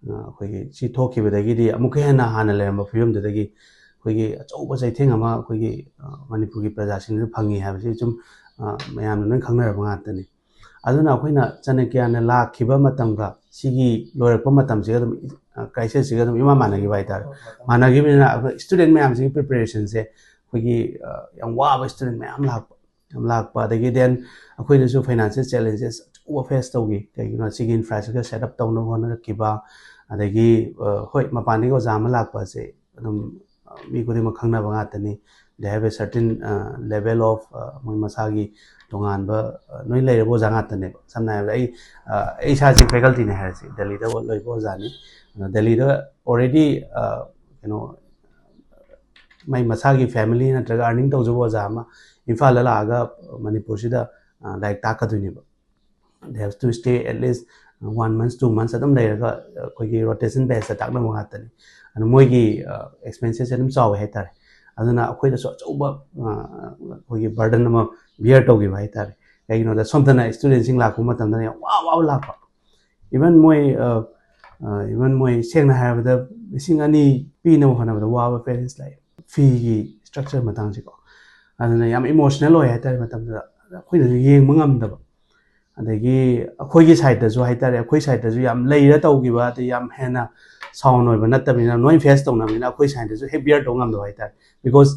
ꯑ, ꯑꯩꯈꯣꯏꯒꯤ ꯁꯤ ꯊꯣꯛꯈꯤꯕꯗꯒꯤꯗꯤ ꯑꯃꯨꯛꯀ ꯍꯦꯟꯅ ꯍꯥꯟꯅ ꯂꯩꯔꯝꯕ ꯐꯤꯕꯝꯗꯨꯗꯒꯤ ꯑꯩꯈꯣꯏꯒꯤ ꯑꯆꯧꯕ ꯆꯩꯊꯦꯡ ꯑꯃ ꯑꯩꯈꯣꯏꯒꯤ, ꯑ, ꯃꯅꯤꯄꯨꯔꯒꯤ ꯄ꯭ꯔꯖꯥꯁꯤꯡꯗ ꯐꯪꯉꯤ ꯍꯥꯏꯕꯁꯤ ꯁꯨꯝ, ꯑ, ꯃꯌꯥꯝꯅ ꯂꯣꯏ ꯈꯪꯅꯔꯕ ꯉꯥꯛꯇꯅꯤ꯫ ꯑꯗꯨꯅ ꯑꯩꯈꯣꯏꯅ ꯆꯅꯀ꯭ꯌꯥꯅ ꯂꯥꯛꯈꯤꯕ ꯃꯇꯝꯒ ꯁꯤꯒꯤ ꯂꯣꯏꯔꯛꯄ ꯃꯇꯝꯁꯤꯒ ꯑꯗꯨꯝ, ꯑ, crisis ꯁꯤꯒ ꯑꯗꯨꯝ ꯏꯃꯥꯟ ꯃꯥꯟꯅꯈꯤꯕ ꯍꯥꯏꯇꯥꯔꯦ꯫ ꯃꯥꯟꯅꯈꯤꯕꯅꯤꯅ ꯑꯩꯈꯣꯏ student ꯃꯌꯥꯝꯁꯤꯒꯤ preparation ꯁꯦ ꯑꯩꯈꯣꯏꯒꯤ, ꯑ, ꯌꯥꯝ ꯋꯥꯕ student ꯃꯌꯥꯝ ꯂꯥꯛꯄ, ꯌꯥꯝ ꯂꯥꯛꯄ꯫ ꯑꯗꯒꯤ then ꯑꯩꯈꯣꯏꯗꯁꯨ financial challenges ꯑꯆꯧꯕ face ꯇꯧꯈꯤ꯫ ꯀꯩꯒꯤꯅꯣ, ꯁꯤꯒꯤ infrastructure set up ꯇꯧꯅꯕ ꯍꯣꯠꯅꯔꯛꯈꯤꯕ, ꯑꯗꯒꯤ, ꯑ, ꯍꯣꯏ, ꯃꯄꯥꯟꯗꯒꯤ ꯑꯣꯖꯥ ꯑꯃ ꯂꯥꯛꯄ ꯑꯁꯦ ꯑꯗꯨꯝ, ꯑ, ꯃꯤ ꯈꯨꯗꯤꯡꯃꯛ ꯈꯪꯅꯕ ꯉꯥꯛꯇꯅꯤ꯫ They have a certain, ꯑ, level of, ꯑ, ꯃꯣꯏ ꯃꯁꯥꯒꯤ ꯇꯣꯉꯥꯟꯕ, ꯑ, ꯂꯣꯏ ꯂꯩꯔꯕ ꯑꯣꯖꯥ ꯉꯥꯛꯇꯅꯦꯕ꯫ ꯁꯝꯅ ꯍꯥꯏꯔꯕꯗ ꯑꯩ, ꯑ, ꯑꯩ ꯏꯁꯥꯁꯤ faculty ꯅꯦ ꯍꯥꯏꯔꯁꯤ, ꯗꯦꯜꯂꯤꯗ ꯂꯩꯕ ꯑꯣꯖꯥꯅꯤ꯫ ꯑꯗꯣ ꯗꯦꯜꯂꯤꯗ already, ꯑ, ꯀꯩꯅꯣ, ꯃꯥꯏ ꯃꯁꯥꯒꯤ family ꯅꯠꯇ꯭ꯔꯒ earning ꯇꯧꯖꯕ ꯑꯣꯖꯥ ꯑꯃ ꯏꯝꯐꯥꯜꯗ ꯂꯥꯛꯑꯒ ꯃꯅꯤꯄꯨꯔꯁꯤꯗ, ꯑ, ꯂꯥꯏꯔꯤꯛ ꯇꯥꯛꯀꯗꯣꯏꯅꯦꯕ꯫ They have to stay at least one months, two months ꯑꯗꯨꯝ ꯂꯩꯔꯒ ꯑꯩꯈꯣꯏꯒꯤ rotation base ꯇ ꯇꯥꯛꯅꯕ ꯉꯥꯛꯇꯅꯤ꯫ ꯑꯗꯨ ꯃꯣꯏꯒꯤ, ꯑ, expenses ꯑꯗꯨꯝ ꯆꯥꯎꯋꯦ ꯍꯥꯏꯇꯥꯔꯦ꯫ ꯑꯗꯨꯅ ꯑꯩꯈꯣꯏꯗꯁꯨ ꯑꯆꯧꯕ ꯑꯩꯈꯣꯏꯒꯤ ꯕꯔꯗꯟ ꯑꯃ ꯕꯤꯌꯔ ꯇꯧꯈꯤꯕ ꯍꯥꯏꯇꯥꯔꯦ꯫ ꯀꯩꯒꯤꯅꯣꯗ ꯁꯣꯝꯗꯅ ꯏꯁꯇꯨꯗꯦꯟꯁꯤꯡ ꯂꯥꯛꯄ ꯃꯇꯝꯗꯅ ꯌꯥꯝ ꯋꯥ ꯋꯥꯕ ꯂꯥꯛꯄ, ꯏꯚꯟ ꯃꯣꯏ ꯏꯚꯟ ꯃꯣꯏ ꯁꯦꯡꯅ ꯍꯥꯏꯔꯕꯗ ꯂꯤꯁꯤꯡ ꯑꯅꯤ ꯄꯤꯅꯕ ꯍꯣꯠꯅꯕꯗ ꯋꯥꯕ ꯄꯦꯔꯦꯟꯁ ꯂꯥꯛꯑꯦ, ꯐꯤꯒꯤ ꯁ꯭ꯇ꯭ꯔꯛꯆꯔ ꯃꯇꯥꯡꯁꯤꯀꯣ꯫ ꯑꯗꯨꯅ ꯌꯥꯝ ꯏꯃꯣꯁꯅꯦꯜ ꯑꯣꯏ ꯍꯥꯏꯇꯥꯔꯦ꯫ ꯃꯇꯝꯗꯨꯗ ꯑꯩꯈꯣꯏꯅꯁꯨ ꯌꯦꯡꯕ ꯉꯝꯗꯕ, ꯑꯗꯒꯤ ꯑꯩꯈꯣꯏꯒꯤ ꯁꯥꯏꯠꯇꯁꯨ ꯍꯥꯏꯇꯥꯔꯦ, ꯑꯩꯈꯣꯏ ꯁꯥꯏꯠꯇꯁꯨ ꯌꯥꯝ ꯂꯩꯔ ꯇꯧꯈꯤꯕ, ꯑꯗꯩ ꯌꯥꯝ ꯍꯦꯟꯅ ꯁꯥꯎꯟ ꯑꯣꯏꯕ ꯅꯠꯇꯕꯅꯤꯅ, ꯂꯣꯏ ꯐꯦꯁ ꯇꯧꯅꯕꯅꯤꯅ, ꯑꯩꯈꯣꯏ ꯁꯥꯏꯠꯇꯁꯨ ꯍꯦꯛ ꯕꯤꯌꯔ ꯇꯧ ꯉꯝꯗꯕ ꯍꯥꯏꯇꯥꯔꯦ꯫ ꯕꯤꯀꯣꯁ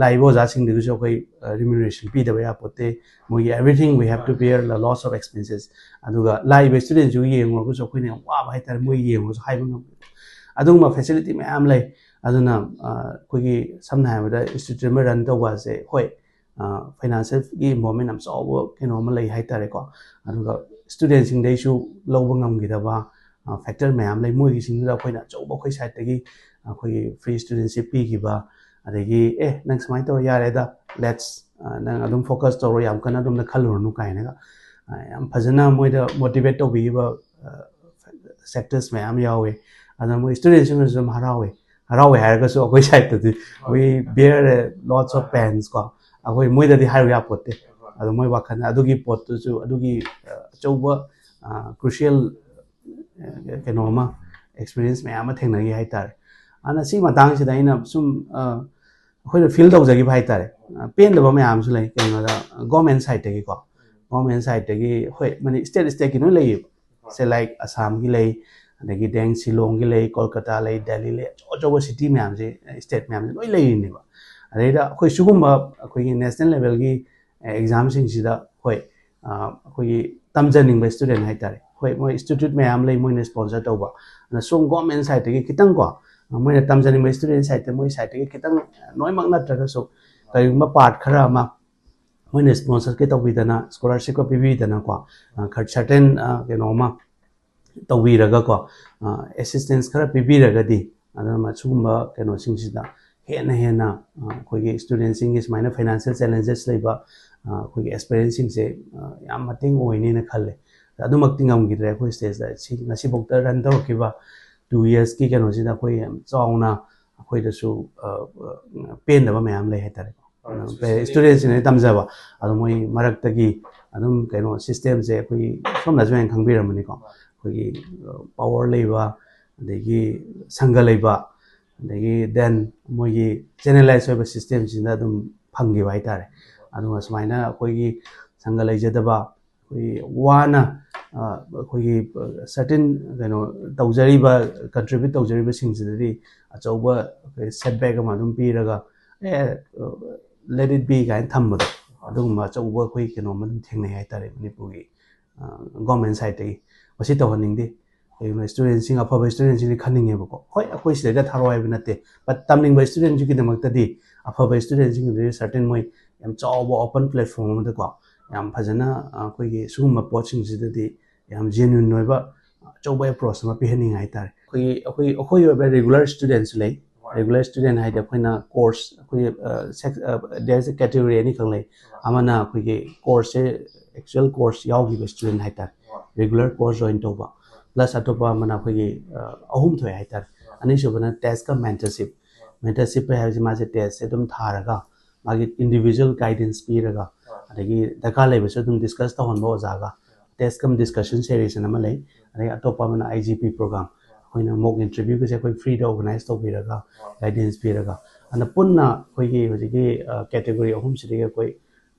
ꯂꯥꯛꯏꯕ ꯑꯣꯖꯥꯁꯤꯡꯗꯨꯒꯤꯁꯨ ꯑꯩꯈꯣꯏ ꯔꯤꯃ꯭ꯌꯨꯅꯔꯦꯁꯟ ꯄꯤꯗꯕ ꯌꯥꯄꯣꯠꯇꯦ꯫ ꯃꯣꯏꯒꯤ everything we have to bear the loss of expenses꯫ ꯑꯗꯨꯒ ꯂꯥꯛꯏꯕ ꯏꯁꯇꯨꯗꯦꯟꯁꯤꯁꯨ ꯌꯦꯡꯉꯨꯔꯒꯁꯨ ꯑꯩꯈꯣꯏꯅ ꯌꯥꯝ ꯋꯥꯕ ꯍꯥꯏꯇꯥꯔꯦ, ꯃꯣꯏ ꯌꯦꯡꯉꯨꯔꯁꯨ ꯍꯥꯏꯕ ꯉꯝꯗꯦ꯫ ꯑꯗꯨꯒꯨꯝꯕ ꯐꯦꯁꯤꯂꯤꯇꯤ ꯃꯌꯥꯝ ꯂꯩ꯫ ꯑꯗꯨꯅ ꯑꯩꯈꯣꯏꯒꯤ ꯁꯝꯅ ꯍꯥꯏꯔꯕꯗ ꯏꯟꯁꯇꯤꯇ꯭ꯌꯨꯠ ꯑꯃ ꯔꯟ ꯇꯧꯕ ꯑꯁꯦ, ꯍꯣꯏ, ꯐꯥꯏꯅꯥꯟꯁꯤꯌꯦꯜꯒꯤ ꯏꯟꯚꯣꯜꯞꯃꯦꯟ ꯌꯥꯝ ꯆꯥꯎꯕ ꯀꯩꯅꯣ ꯑꯃ ꯂꯩ ꯍꯥꯏꯇꯥꯔꯦꯀꯣ꯫ ꯑꯗꯨꯒ ꯏꯁꯇꯨꯗꯦꯟꯁꯤꯡꯗꯩꯁꯨ ꯂꯧꯕ ꯉꯝꯈꯤꯗꯕ ꯐꯦꯛꯇꯔ ꯃꯌꯥꯝ ꯂꯩ꯫ ꯃꯣꯏꯒꯤꯁꯤꯡꯗꯨꯗ ꯑꯩꯈꯣꯏꯅ ꯑꯆꯧꯕ ꯑꯩꯈꯣꯏ ꯁꯥꯏꯠꯇꯒꯤ ꯑꯩꯈꯣꯏꯒꯤ ꯐ꯭ꯔꯤ ꯏꯁꯇꯨꯗꯦꯟꯁꯤꯞ ꯄꯤꯈꯤꯕ, ꯑꯗꯒꯤ "ꯑꯦ, ꯅꯪ ꯁꯨꯃꯥꯏꯅ ꯇꯧꯔ ꯌꯥꯔꯦꯗ, ꯂꯦꯠꯁ, ꯅꯪ ꯑꯗꯨꯝ ꯐꯣꯀꯁ ꯇꯧꯔꯣ, ꯌꯥꯝ ꯀꯟꯅ ꯑꯗꯨꯝꯅ ꯈꯜꯂꯨꯔꯅꯨ" ꯀꯥꯏꯅꯒ ꯌꯥꯝ ꯐꯖꯅ ꯃꯣꯏꯗ ꯃꯣꯇꯤꯚꯦꯠ ꯇꯧꯕꯤꯈꯤꯕ ꯁꯦꯛꯇꯔꯁ ꯃꯌꯥꯝ ꯌꯥꯎꯋꯦ꯫ ꯑꯗꯨꯅ ꯃꯣꯏ ꯏꯁꯇꯨꯗꯦꯟꯁꯤꯡꯅꯁꯨ ꯑꯗꯨꯝ ꯍꯔꯥꯎꯋꯦ꯫ ꯍꯔꯥꯎꯋꯦ ꯍꯥꯏꯔꯒꯁꯨ ꯑꯩꯈꯣꯏ ꯁꯥꯏꯠꯇꯗꯤ "we bear lots of pains" ꯀꯣ, ꯑꯩꯈꯣꯏ ꯃꯣꯏꯗꯗꯤ ꯍꯥꯏꯔꯨ ꯌꯥꯄꯣꯠꯇꯦ꯫ ꯑꯗꯣ ꯃꯣꯏ ꯋꯥꯈꯜꯗ ꯑꯗꯨꯒꯤ ꯄꯣꯠꯇꯨꯁꯨ, ꯑꯗꯨꯒꯤ ꯑꯆꯧꯕ ꯀ꯭ꯔꯨꯁꯤꯌꯦꯜ ꯀꯩꯅꯣ ꯑꯃ, ꯑꯦꯛꯁꯄꯤꯔꯤꯌꯦꯟꯁ ꯃꯌꯥꯝ ꯑꯃ ꯊꯦꯡꯅꯈꯤ ꯍꯥꯏꯇꯥꯔꯦ꯫ ꯑꯗꯨꯅ ꯁꯤ ꯃꯇꯥꯡꯁꯤꯗ ꯑꯩꯅ ꯁꯨꯝ ꯑꯩꯈꯣꯏꯅ ꯐꯤꯜ ꯇꯧꯖꯈꯤꯕ ꯍꯥꯏꯇꯥꯔꯦ꯫ ꯄꯦꯟꯗꯕ ꯃꯌꯥꯝ ꯑꯃꯁꯨ ꯂꯩ꯫ ꯀꯩꯅꯣꯗ ꯒꯣꯔꯃꯦꯟ ꯁꯥꯏꯠꯇꯒꯤꯀꯣ, ꯒꯣꯔꯃꯦꯟ ꯁꯥꯏꯠꯇꯒꯤ, ꯍꯣꯏ, ꯃꯅꯤ ꯁ꯭ꯇꯦꯠ ꯁ꯭ꯇꯦꯠꯀꯤ ꯂꯣꯏ ꯂꯩꯌꯦꯕ꯫ ꯁꯦ, ꯂꯥꯏꯛ, ꯑꯁꯥꯝꯒꯤ ꯂꯩ, ꯑꯗꯒꯤ ꯗꯦꯡ ꯁꯤꯂꯣꯡꯒꯤ ꯂꯩ, ꯀꯣꯜꯀꯇꯥ ꯂꯩ, ꯗꯦꯜꯂꯤ ꯂꯩ, ꯑꯆꯧ ꯑꯆꯧꯕ ꯁꯤꯇꯤ ꯃꯌꯥꯝꯁꯦ, ꯁ꯭ꯇꯦꯠ ꯃꯌꯥꯝꯁꯦ ꯂꯣꯏ ꯂꯩꯔꯤꯅꯦꯕ꯫ ꯑꯗꯩꯗ ꯑꯩꯈꯣꯏ ꯁꯤꯒꯨꯝꯕ ꯑꯩꯈꯣꯏꯒꯤ ꯅꯦꯁꯅꯦꯜ ꯂꯦꯚꯦꯜꯒꯤ ꯑꯦꯛꯖꯥꯝꯁꯤꯡꯁꯤꯗ, ꯍꯣꯏ, ꯑꯩꯈꯣꯏꯒꯤ ꯇꯝꯖꯅꯤꯡꯕ ꯏꯁꯇꯨꯗꯦꯟ ꯍꯥꯏꯇꯥꯔꯦ, ꯍꯣꯏ, ꯃꯣꯏ ꯏꯟꯁꯇꯤꯇ꯭ꯌꯨꯠ ꯃꯌꯥꯝ ꯂꯩ, ꯃꯣꯏꯅ ꯁ꯭ꯄꯣꯟꯁꯔ ꯇꯧꯕ꯫ ꯑꯗꯨꯅ ꯁꯣꯝ ꯒꯣꯔꯃꯦꯟ ꯁꯥꯏꯠꯇꯒꯤ ꯈꯤꯇꯪꯀꯣ, ꯃꯣꯏꯅ ꯇꯝꯖꯅꯤꯡꯕ ꯏꯁꯇꯨꯗꯦꯟ ꯁꯥꯏꯠꯇ, ꯃꯣꯏ ꯁꯥꯏꯠꯇꯒꯤ ꯈꯤꯇꯪ, ꯂꯣꯏꯅꯃꯛ ꯅꯠꯇ꯭ꯔꯒꯁꯨ ꯀꯔꯤꯒꯨꯝꯕ ꯄꯥꯔꯠ ꯈꯔ ꯑꯃ ꯃꯣꯏꯅ ꯁ꯭ꯄꯣꯟꯁꯔꯒ ꯇꯧꯕꯤꯗꯅ, ꯁ꯭ꯀꯣꯂꯔꯁꯤꯞꯀ ꯄꯤꯕꯤꯗꯅꯀꯣ, ꯁꯔꯇꯦꯟ ꯀꯩꯅꯣ ꯑꯃ ꯇꯧꯕꯤꯔꯒꯀꯣ, ꯑꯦꯁꯤꯁꯇꯦꯟꯁ ꯈꯔ ꯄꯤꯕꯤꯔꯒꯗꯤ, ꯑꯗꯨꯅ ꯁꯤꯒꯨꯝꯕ ꯀꯩꯅꯣꯁꯤꯡꯁꯤꯗ ꯍꯦꯟꯅ ꯍꯦꯟꯅ ꯑꯩꯈꯣꯏꯒꯤ ꯏꯁꯇꯨꯗꯦꯟꯁꯤꯡꯒꯤ ꯁꯨꯃꯥꯏꯅ ꯐꯥꯏꯅꯥꯟꯁꯤꯌꯦꯜ ꯆꯦꯂꯦꯟꯖꯦꯁ ꯂꯩꯕ ꯑꯩꯈꯣꯏꯒꯤ ꯑꯦꯁꯄꯤꯔꯦꯟꯁꯤꯡꯁꯦ ꯌꯥꯝ ꯃꯇꯦꯡ ꯑꯣꯏꯅꯦꯅ ꯈꯜꯂꯦ꯫ ꯑꯗꯨꯃꯛꯇꯤ ꯉꯝꯈꯤꯗ꯭ꯔꯦ ꯑꯩꯈꯣꯏ ꯁ꯭ꯇꯦꯠꯇ꯫ ꯁꯤ ꯉꯁꯤꯐꯥꯎꯗ ꯔꯟ ꯇꯧꯔꯛꯈꯤꯕ ꯇꯨ ꯌꯔꯁꯀꯤ ꯀꯩꯅꯣꯁꯤꯗ ꯑꯩꯈꯣꯏ ꯌꯥꯝ ꯆꯥꯎꯅ ꯑꯩꯈꯣꯏꯗꯁꯨ ꯄꯦꯟꯗꯕ ꯃꯌꯥꯝ ꯂꯩ ꯍꯥꯏꯇꯥꯔꯦꯀꯣ꯫ ꯏꯁꯇꯨꯗꯦꯟꯁꯤꯡꯅ ꯇꯝꯖꯕ, ꯑꯗꯣ ꯃꯣꯏ ꯃꯔꯛꯇꯒꯤ ꯑꯗꯨꯝ ꯀꯩꯅꯣ ꯁꯤꯁꯇꯦꯝꯁꯦ ꯑꯩꯈꯣꯏꯒꯤ ꯁꯣꯝꯅꯁꯨ ꯍꯦꯟꯅ ꯈꯪꯕꯤꯔꯝꯃꯅꯤꯀꯣ꯫ ꯑꯩꯈꯣꯏꯒꯤ ꯄꯥꯋꯔ ꯂꯩꯕ, ꯑꯗꯒꯤ ꯁꯪꯒ ꯂꯩꯕ, ꯑꯗꯒꯤ ꯗꯦꯟ ꯃꯣꯏꯒꯤ ꯆꯦꯅꯦꯂꯥꯏꯁ ꯑꯣꯏꯕ ꯁꯤꯁꯇꯦꯝꯁꯤꯗ ꯑꯗꯨꯝ ꯐꯪꯈꯤꯕ ꯍꯥꯏꯇꯥꯔꯦ꯫ ꯑꯗꯨꯒ ꯁꯨꯃꯥꯏꯅ ꯑꯩꯈꯣꯏꯒꯤ ꯁꯪꯒ ꯂꯩꯖꯗꯕ, ꯑꯩꯈꯣꯏꯒꯤ ꯋꯥꯅ ꯑꯩꯈꯣꯏꯒꯤ ꯁꯔꯇꯤꯟ ꯀꯩꯅꯣ ꯇꯧꯖꯔꯤꯕ, ꯀꯟꯇ꯭ꯔꯤꯕ꯭ꯌꯨꯠ ꯇꯧꯖꯔꯤꯕꯁꯤꯡꯁꯤꯗꯗꯤ ꯑꯆꯧꯕ ꯁꯦꯠꯕꯦꯛ ꯑꯃ ꯑꯗꯨꯝ ꯄꯤꯔꯒ, ꯑꯦ, let it be ꯀꯥꯏꯅ ꯊꯝꯕꯗꯣ, ꯑꯗꯨꯒꯨꯝꯕ ꯑꯆꯧꯕ ꯑꯩꯈꯣꯏ ꯀꯩꯅꯣꯝꯃ ꯑꯗꯨꯝ ꯊꯦꯡꯅꯩ ꯍꯥꯏꯇꯥꯔꯦ ꯃꯅꯤꯄꯨꯔꯒꯤ ꯒꯣꯔꯃꯦꯟ ꯁꯥꯏꯠꯇꯒꯤ꯫ ꯃꯁꯤ ꯇꯧꯍꯟꯅꯤꯡꯗꯦ꯫ ꯀꯩꯒꯤꯅꯣ, ꯏꯁꯇꯨꯗꯦꯟꯁꯤꯡ, ꯑꯐꯕ ꯏꯁꯇꯨꯗꯦꯟꯁꯤꯡꯗꯤ ꯈꯟꯅꯤꯡꯉꯦꯕꯀꯣ꯫ ꯍꯣꯏ, ꯑꯩꯈꯣꯏ ꯁꯤꯗꯩꯗ ꯊꯥꯔꯛꯑꯣ ꯍꯥꯏꯕ ꯅꯠꯇꯦ, ꯕꯠ ꯇꯝꯅꯤꯡꯕ ꯏꯁꯇꯨꯗꯦꯟꯁꯤꯡꯒꯤꯗꯃꯛꯇꯗꯤ ꯑꯐꯕ ꯏꯁꯇꯨꯗꯦꯟꯁꯤꯡꯗꯨꯗꯤ ꯁꯔꯇꯤꯟ ꯃꯣꯏ ꯌꯥꯝ ꯆꯥꯎꯕ ꯑꯣꯄꯟ ꯄ꯭ꯂꯦꯠꯐꯣꯝ ꯑꯃꯗꯀꯣ, ꯌꯥꯝ ꯐꯖꯅ ꯑꯩꯈꯣꯏꯒꯤ ꯁꯤꯒꯨꯝꯕ ꯄꯣꯠꯁꯤꯡꯁꯤꯗꯗꯤ ꯌꯥꯝ ꯖꯦꯅ꯭ꯌꯨꯟ ꯑꯣꯏꯕ ꯑꯆꯧꯕ ꯑꯦꯄ꯭ꯔꯣꯆ ꯑꯃ ꯄꯤꯍꯟꯅꯤꯡꯉꯦ ꯍꯥꯏꯇꯥꯔꯦ꯫ ꯑꯩꯈꯣꯏꯒꯤ, ꯑꯩꯈꯣꯏ, ꯑꯩꯈꯣꯏꯒꯤ ꯑꯣꯏꯕ ꯔꯤꯒꯨꯂꯔ ꯏꯁꯇꯨꯗꯦꯟꯁꯨ ꯂꯩ꯫ ꯔꯤꯒꯨꯂꯔ ꯏꯁꯇꯨꯗꯦꯟ ꯍꯥꯏꯗꯤ ꯑꯩꯈꯣꯏꯅ ꯀꯣꯔꯁ, ꯑꯩꯈꯣꯏꯒꯤ, ꯑ, ꯁꯦꯛ-, ꯑ, there is a category ꯑꯅꯤꯈꯛ ꯂꯩ꯫ ꯑꯃꯅ ꯑꯩꯈꯣꯏꯒꯤ ꯀꯣꯔꯁꯁꯦ, ꯑꯦꯛꯆꯨꯋꯦꯜ ꯀꯣꯔꯁ ꯌꯥꯎꯈꯤꯕ ꯏꯁꯇꯨꯗꯦꯟ ꯍꯥꯏꯇꯥꯔꯦ, ꯔꯤꯒꯨꯂꯔ ꯀꯣꯔꯁ ꯖꯣꯏꯟ ꯇꯧꯕ, ꯄ꯭ꯂꯁ ꯑꯇꯣꯞꯄ ꯑꯃꯅ ꯑꯩꯈꯣꯏꯒꯤ, ꯑ, ꯑꯍꯨꯝ ꯊꯣꯛꯑꯦ ꯍꯥꯏꯇꯥꯔꯦ꯫ ꯑꯅꯤꯁꯨꯕꯅ ꯇꯦꯁꯀ ꯃꯦꯟꯇꯔꯁꯤꯞ꯫ ꯃꯦꯟꯇꯔꯁꯤꯞ ꯍꯥꯏꯕꯁꯤ ꯃꯥꯁꯦ ꯇꯦꯁꯁꯦ ꯑꯗꯨꯝ ꯊꯥꯔꯒ ꯃꯥꯒꯤ ꯏꯟꯗꯤꯕꯤꯖꯨꯋꯦꯜ ꯒꯥꯏꯗꯦꯟꯁ ꯄꯤꯔꯒ, ꯑꯗꯒꯤ ꯗꯔꯀꯥꯔ ꯂꯩꯕꯁꯨ ꯑꯗꯨꯝ ꯗꯤꯁꯀꯁ ꯇꯧꯍꯟꯕ ꯑꯣꯖꯥꯒ꯫ ꯇꯦꯁ ꯀꯝ ꯗꯤꯁꯀꯁꯟ ꯁꯦꯔꯤꯁ ꯑꯃ ꯂꯩ꯫ ꯑꯗꯩ ꯑꯇꯣꯞꯄ ꯑꯃꯅ ꯑꯥꯏ ꯖꯤ ꯄꯤ ꯄ꯭ꯔꯣꯒ꯭ꯔꯥꯝ, ꯑꯩꯈꯣꯏꯅ ꯃꯣꯛ ꯏꯟꯇꯔꯚ꯭ꯌꯨꯒꯁꯦ ꯑꯩꯈꯣꯏ ꯐ꯭ꯔꯤꯗ ꯑꯣꯔꯒꯅꯥꯏꯖ ꯇꯧꯕꯤꯔꯒ, ꯒꯥꯏꯗꯦꯟꯁ ꯄꯤꯔꯒ, ꯑꯗꯨꯅ ꯄꯨꯟꯅ ꯑꯩꯈꯣꯏꯒꯤ ꯍꯧꯖꯤꯛꯀꯤ ꯀꯦꯇꯦꯒꯣꯔꯤ ꯑꯍꯨꯝꯁꯤꯗꯒꯤ ꯑꯩꯈꯣꯏ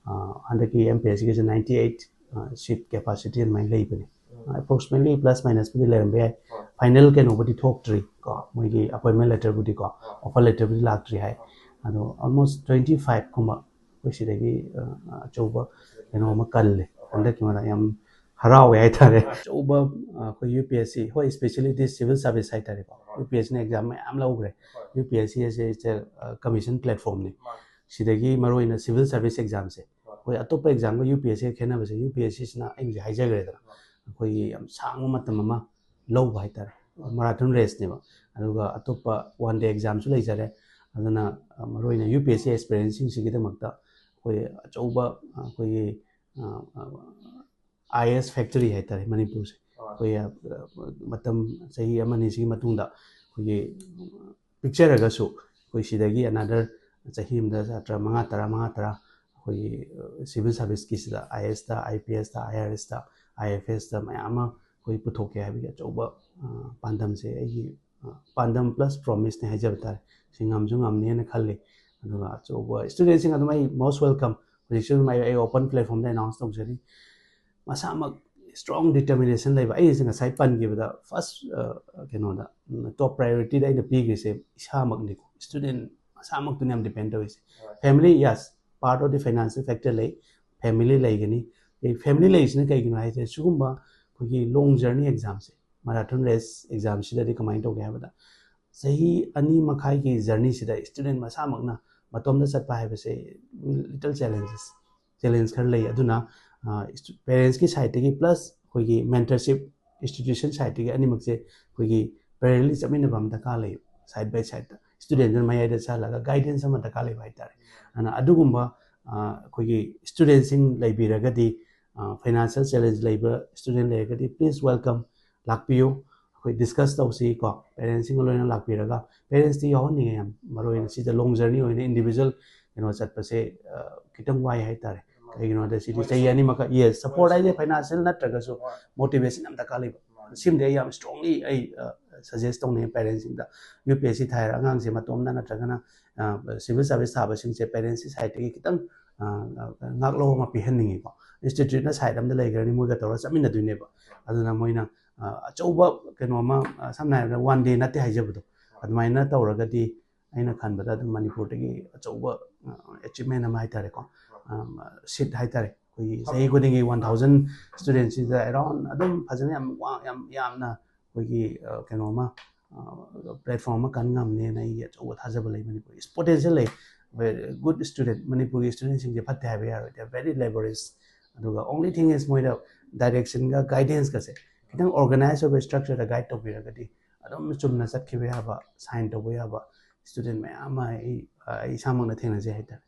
ꯍꯟꯗꯛꯀꯤ ꯑꯦꯝ ꯄꯤ ꯑꯦꯁ ꯁꯤꯒꯤꯁꯦ ꯅꯥꯏꯟꯇꯤ ꯑꯩꯠ ꯁꯤꯠ ꯀꯦꯄꯥꯁꯤꯇꯤ ꯑꯗꯨꯃꯥꯏꯅ ꯂꯩꯕꯅꯤ꯫ ꯑꯦꯄ꯭ꯔꯣꯛꯁꯤꯃꯦꯠꯂꯤ ꯄ꯭ꯂꯁ ꯃꯥꯏꯅꯁꯄꯨꯗꯤ ꯂꯩꯔꯝꯕ ꯌꯥꯏ꯫ ꯐꯥꯏꯅꯦꯜ ꯀꯩꯅꯣꯕꯨꯗꯤ ꯊꯣꯛꯇ꯭ꯔꯤ ꯀꯣ, ꯃꯣꯏꯒꯤ ꯑꯄꯣꯏꯟꯃꯦꯟ ꯂꯦꯇꯔꯕꯨꯗꯤ ꯀꯣ, ꯑꯣꯐꯔ ꯂꯦꯇꯔꯕꯨꯗꯤ ꯂꯥꯛꯇ꯭ꯔꯤ ꯍꯥꯏ꯫ ꯑꯗꯣ ꯑꯣꯜꯃꯣꯁ ꯇ꯭ꯋꯦꯟꯇꯤ ꯐꯥꯏꯚ ꯀꯨꯝꯕ ꯑꯩꯈꯣꯏ ꯁꯤꯗꯒꯤ ꯑꯆꯧꯕ ꯀꯩꯅꯣ ꯑꯃ ꯀꯜꯂꯦ꯫ ꯍꯟꯗꯛꯀꯤ ꯃꯇꯥꯡ ꯌꯥꯝ ꯍꯔꯥꯎꯋꯦ ꯍꯥꯏꯇꯥꯔꯦ꯫ ꯑꯆꯧꯕ ꯑꯩꯈꯣꯏ ꯌꯨ ꯄꯤ ꯑꯦꯁ ꯁꯤ, ꯍꯣꯏ, ꯏꯁꯄꯦꯁꯤꯌꯦꯜꯂꯤ ꯁꯤꯚꯤꯜ ꯁꯥꯔꯚꯤꯁ ꯍꯥꯏꯇꯥꯔꯦꯀꯣ, ꯌꯨ ꯄꯤ ꯑꯦꯁ ꯁꯤꯅ ꯑꯦꯛꯖꯥꯝ ꯃꯌꯥꯝ ꯂꯧꯈ꯭ꯔꯦ꯫ ꯌꯨ ꯄꯤ ꯑꯦꯁ ꯁꯤ ꯑꯁꯦ ꯀꯃꯤꯁꯟ ꯄ꯭ꯂꯦꯠꯐꯣꯝꯅꯤ꯫ ꯁꯤꯗꯒꯤ ꯃꯔꯨꯑꯣꯏꯅ ꯁꯤꯚꯤꯜ ꯁꯥꯔꯚꯤꯁ ꯑꯦꯛꯖꯥꯝꯁꯦ, ꯑꯩꯈꯣꯏ ꯑꯇꯣꯞꯄ ꯑꯦꯛꯖꯥꯝꯒ ꯌꯨ ꯄꯤ ꯑꯦꯁ ꯁꯤꯒ ꯈꯦꯠꯅꯕꯁꯦ, ꯌꯨ ꯄꯤ ꯑꯦꯁ ꯁꯤꯁꯤꯅ ꯑꯩ ꯍꯧꯖꯤꯛ ꯍꯥꯏꯖꯈ꯭ꯔꯦꯗꯅ, ꯑꯩꯈꯣꯏꯒꯤ ꯌꯥꯝ ꯁꯥꯡꯕ ꯃꯇꯝ ꯑꯃ ꯂꯧꯕ ꯍꯥꯏꯇꯥꯔꯦ, ꯃꯔꯥꯊꯣꯟ ꯔꯦꯁꯅꯦꯕ꯫ ꯑꯗꯨꯒ ꯑꯇꯣꯞꯄ ꯋꯥꯟ ꯗꯦ ꯑꯦꯛꯖꯥꯝꯁꯨ ꯂꯩꯖꯔꯦ꯫ ꯑꯗꯨꯅ ꯃꯔꯨꯑꯣꯏꯅ ꯌꯨ ꯄꯤ ꯑꯦꯁ ꯁꯤ ꯑꯦꯁꯄꯤꯔꯦꯟꯁꯤꯡꯁꯤꯒꯤꯗꯃꯛꯇ ꯑꯩꯈꯣꯏ ꯑꯆꯧꯕ ꯑꯩꯈꯣꯏꯒꯤ ꯑꯥꯏ ꯑꯦ ꯑꯦꯁ ꯐꯦꯛꯇꯔꯤ ꯍꯥꯏꯇꯥꯔꯦ ꯃꯅꯤꯄꯨꯔꯁꯦ꯫ ꯑꯩꯈꯣꯏ ꯃꯇꯝ ꯆꯍꯤ ꯑꯃꯅꯤꯁꯤꯒꯤ ꯃꯇꯨꯡꯗ ꯑꯩꯈꯣꯏꯒꯤ ꯄꯤꯛꯆꯔꯒꯁꯨ ꯑꯩꯈꯣꯏ ꯁꯤꯗꯒꯤ another ꯆꯍꯤ ꯑꯃꯗ ꯁꯥꯇ꯭ꯔ ꯃꯉꯥ ꯇꯔꯥ, ꯃꯉꯥ ꯇꯔꯥ ꯑꯩꯈꯣꯏꯒꯤ civil serviceꯀꯤꯁꯤꯗ, IASꯇ, IPSꯇ, IRSꯇ, IFSꯇ ꯃꯌꯥꯝ ꯑꯃ ꯑꯩꯈꯣꯏ ꯄꯨꯊꯣꯛꯀꯦ ꯍꯥꯏꯕꯒꯤ ꯑꯆꯧꯕ ꯄꯥꯟꯗꯝꯁꯦ ꯑꯩꯒꯤ ꯄꯥꯟꯗꯝ plus promiseꯅꯦ ꯍꯥꯏꯖꯕ ꯇꯥꯔꯦ꯫ ꯁꯤ ꯉꯝꯁꯨ ꯉꯝꯅꯦꯅ ꯈꯜꯂꯤ꯫ ꯑꯗꯨꯒ ꯑꯆꯧꯕ studentꯁꯤꯡ ꯑꯗꯨꯝ ꯑꯩ most welcome꯫ ꯍꯧꯖꯤꯛꯁꯨ ꯑꯗꯨꯝ ꯑꯩ open platformꯗ announce ꯇꯧꯖꯔꯤ꯫ ꯃꯁꯥꯃꯛ strong determination ꯂꯩꯕ, ꯑꯩꯁꯦ ꯉꯁꯥꯏ ꯄꯟꯈꯤꯕꯗ first ꯀꯩꯅꯣꯗ top priorityꯗ ꯑꯩꯅ ꯄꯤꯈ꯭ꯔꯤꯁꯦ ꯏꯁꯥꯃꯛꯅꯤꯀꯣ꯫ Student ꯃꯁꯥꯃꯛꯇꯨꯅ ꯌꯥꯝ depend ꯇꯧꯔꯤꯁꯦ꯫ Family, yes, part of the financial factor ꯂꯩ, family ꯂꯩꯒꯅꯤ꯫ Family ꯂꯩꯔꯤꯁꯤꯅ ꯀꯩꯒꯤꯅꯣ ꯍꯥꯏꯁꯦ, ꯁꯤꯒꯨꯝꯕ ꯑꯩꯈꯣꯏꯒꯤ long journey examꯁꯦ, marathon race examꯁꯤꯗꯗꯤ ꯀꯃꯥꯏꯅ ꯇꯧꯒꯦ ꯍꯥꯏꯕꯗ, ꯆꯍꯤ ꯑꯅꯤ ꯃꯈꯥꯏꯒꯤ journeyꯁꯤꯗ student ꯃꯁꯥꯃꯛꯅ ꯃꯇꯣꯝꯇ ꯆꯠꯄ ꯍꯥꯏꯕꯁꯦ little challenges, challenge ꯈꯔ ꯂꯩ꯫ ꯑꯗꯨꯅ parentsꯀꯤ sideꯇꯒꯤ plus ꯑꯩꯈꯣꯏꯒꯤ mentorship institution sideꯇꯒꯤ ꯑꯅꯤꯃꯛꯁꯦ ꯑꯩꯈꯣꯏꯒꯤ parallelly ꯆꯠꯃꯤꯟꯅꯕ ꯑꯃ ꯗꯔꯀꯥꯔ ꯂꯩ, side by sideꯇ꯫ Studentꯗꯨꯅ ꯃꯌꯥꯏꯗ ꯆꯠꯍꯜꯂꯒ guidance ꯑꯃ ꯗꯔꯀꯥꯔ ꯂꯩꯕ ꯍꯥꯏꯇꯥꯔꯦ꯫ ꯑꯗꯨꯅ ꯑꯗꯨꯒꯨꯝꯕ ꯑꯩꯈꯣꯏꯒꯤ studentꯁꯤꯡ ꯂꯩꯕꯤꯔꯒꯗꯤ, financial challenge ꯂꯩꯕ student ꯂꯩꯔꯒꯗꯤ please welcome, ꯂꯥꯛꯄꯤꯌꯨ꯫ ꯑꯩꯈꯣꯏ discuss ꯇꯧꯁꯤ ꯀꯣ, parentsꯁꯤꯡꯒ ꯂꯣꯏꯅ ꯂꯥꯛꯄꯤꯔꯒ꯫ Parentsꯇꯤ ꯌꯥꯎꯍꯟꯅꯤꯡꯉꯦ ꯌꯥꯝ, ꯃꯔꯨ ꯑꯣꯏꯅ ꯁꯤꯗ long journey ꯑꯣꯏꯅ individual ꯀꯩꯅꯣ ꯆꯠꯄꯁꯦ ꯈꯤꯇꯪ ꯋꯥꯏ ꯍꯥꯏꯇꯥꯔꯦ꯫ ꯀꯩꯒꯤꯅꯣꯗ ꯁꯤꯗꯤ ꯆꯍꯤ ꯑꯅꯤꯃꯛ, yes, support ꯍꯥꯏꯁꯦ financial ꯅꯠꯇ꯭ꯔꯒꯁꯨ motivation ꯑꯃ ꯗꯔꯀꯥꯔ ꯂꯩꯕ꯫ ꯁꯤꯃꯗꯤ ꯑꯩ ꯌꯥꯝ strongly ꯑꯩ suggest ꯇꯧꯅꯤꯡꯉꯦ parentsꯁꯤꯡꯗ꯫ UPSC ꯊꯥꯏꯔ ꯑꯉꯥꯡꯁꯦ ꯃꯇꯣꯝꯗ ꯅꯠꯇ꯭ꯔꯒꯅ civil service ꯊꯥꯕꯁꯤꯡꯁꯦ parentsꯀꯤ sideꯇꯒꯤ ꯈꯤꯇꯪ ꯉꯥꯛꯂꯧ ꯑꯃ ꯄꯤꯍꯟꯅꯤꯡꯉꯤꯀꯣ꯫ Instituteꯅ side ꯑꯃꯗ ꯂꯩꯈ꯭ꯔꯅꯤ, ꯃꯣꯏꯒ ꯇꯧꯔꯒ ꯆꯠꯃꯤꯟꯅꯗꯣꯏꯅꯦꯕ꯫ ꯑꯗꯨꯅ ꯃꯣꯏꯅ ꯑꯆꯧꯕ ꯀꯩꯅꯣ ꯑꯃ, ꯁꯝꯅ ꯍꯥꯏꯔꯕꯗ one day ꯅꯠꯇꯦ ꯍꯥꯏꯖꯕꯗꯣ, ꯑꯗꯨꯃꯥꯏꯅ ꯇꯧꯔꯒꯗꯤ ꯑꯩꯅ ꯈꯟꯕꯗ ꯑꯗꯨꯝ ꯃꯅꯤꯄꯨꯔꯗꯒꯤ ꯑꯆꯧꯕ achievement ꯑꯃ ꯍꯥꯏꯇꯥꯔꯦꯀꯣ꯫ Seat ꯍꯥꯏꯇꯥꯔꯦ, ꯑꯩꯈꯣꯏꯒꯤ ꯆꯍꯤ ꯈꯨꯗꯤꯡꯒꯤ one thousand studentꯁꯤꯗ around ꯑꯗꯨꯝ ꯐꯖꯅ ꯌꯥꯝ ꯋꯥ-, ꯌꯥꯝ ꯌꯥꯝꯅ ꯑꯩꯈꯣꯏꯒꯤ ꯀꯩꯅꯣ ꯑꯃ, platform ꯑꯃ ꯀꯟ ꯉꯝꯅꯦꯅ ꯑꯩꯒꯤ ꯑꯆꯧꯕ ꯊꯥꯖꯕ ꯂꯩ꯫ ꯃꯅꯤꯄꯨꯔꯒꯤ potential ꯂꯩ, very good student꯫ ꯃꯅꯤꯄꯨꯔꯒꯤ studentꯁꯤꯡꯁꯦ ꯐꯠꯇꯦ ꯍꯥꯏꯕ ꯌꯥꯔꯣꯏ, they are very laborious꯫ ꯑꯗꯨꯒ only thing is ꯃꯣꯏꯗ directionꯒ guidanceꯀꯁꯦ ꯈꯤꯇꯪ organize ꯑꯣꯏꯕ structureꯗ guide ꯇꯧꯕꯤꯔꯒꯗꯤ ꯑꯗꯨꯝ ꯆꯨꯝꯅ ꯆꯠꯈꯤꯕ ꯌꯥꯕ, sign ꯇꯧꯕ ꯌꯥꯕ student ꯃꯌꯥꯝ ꯑꯃ ꯑꯩ, ꯑꯩ ꯏꯁꯥꯃꯛꯅ ꯊꯦꯡꯅꯖꯩ ꯍꯥꯏꯇꯥꯔꯦ꯫